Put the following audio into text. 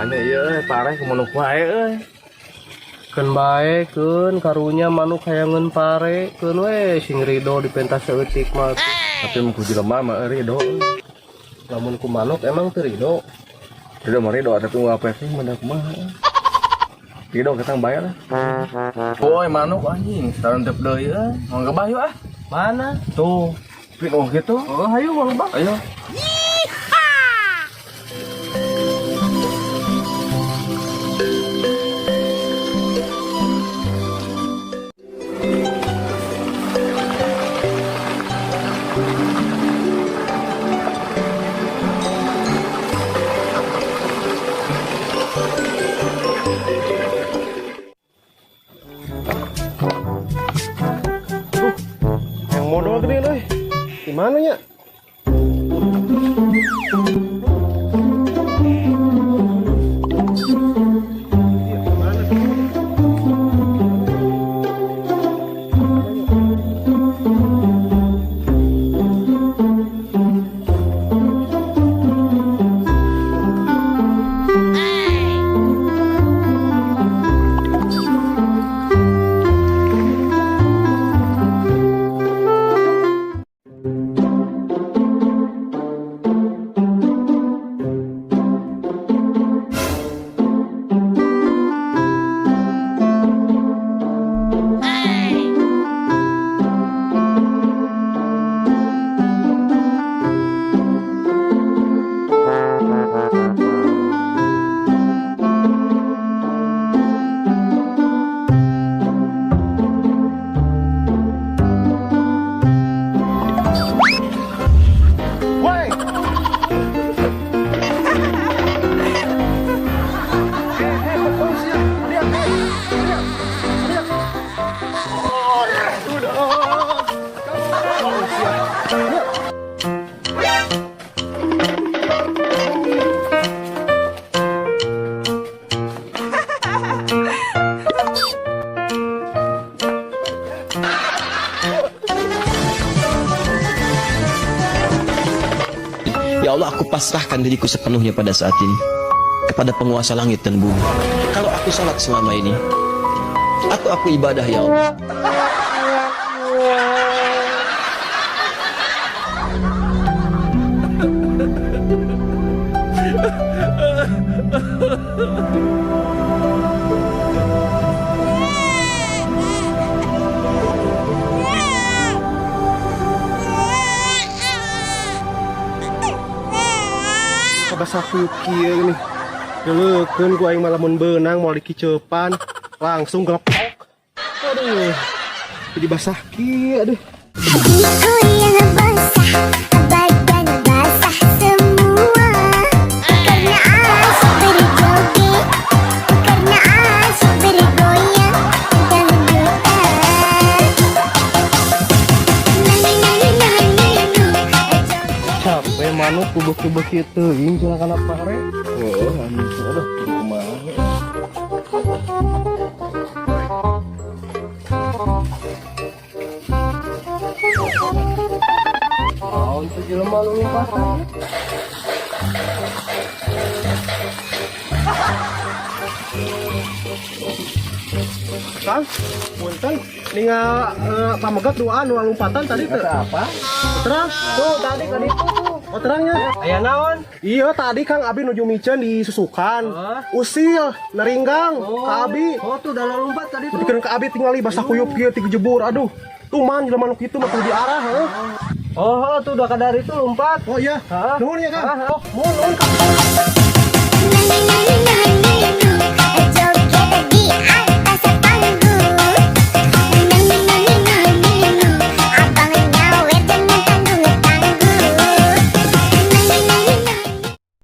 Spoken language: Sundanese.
Aneh ieu euy, pare ku manuk wae euy. Keun bae keun karunya manuk hayangeun pare keun we sing rido dipentas saeutik mah. Tapi mun ku jelema mah euy rido. Lamun ku manuk emang teu rido. Rido mah rido tapi ulah penting mah kumaha. Rido ketang bae lah. Woi manuk anjing, sareng tep deui euy. Mau ngebah yuk ah. Mana? Tuh, pin oh gitu. Oh, hayu mau ngebah. Ayo. Yang modal gede euy. Di mana nya? Woi. Ya Allah, aku pasrahkan diriku sepenuhnya pada saat ini kepada penguasa langit dan bumi. Kalau aku salat selama ini atau aku ibadah, ya Allah. Basah kuyup kieu nih. Geuleukeun ku aing mah lamun beunang moal dikicepan langsung gelepok. Aduh. Jadi basah kieu aduh. Hatiku yang basah, badan basah semua. Karena asyik berjoget, karena asyik bergoyang dangdutan. Capek manuk kubek-kubek kieu teuing cenah kana pare. Oh, anjing aduh kumaha. Naon tuh jelema nu lompatan? Kang, punten ningal pamegat duaan nu lompatan tadi teu. Apa? Terang. Tuh tadi kan itu tuh. Oh terangnya. Aya naon? Iya tadi Kang Abi nuju miceun di susukan. Hah? Usil neringgang ka Abi. Oh tuh udah lompat tadi tuh. Dikeun ka Abi tingali basah kuyup kieu ti jebur. Aduh. Tuman jelema nu kitu mah teu diarah heuh. Oh, tuh udah kadar itu lompat. Oh iya. Hah? Nuhun ya Kang. Hah? Oh, nuhun nuhun Kang.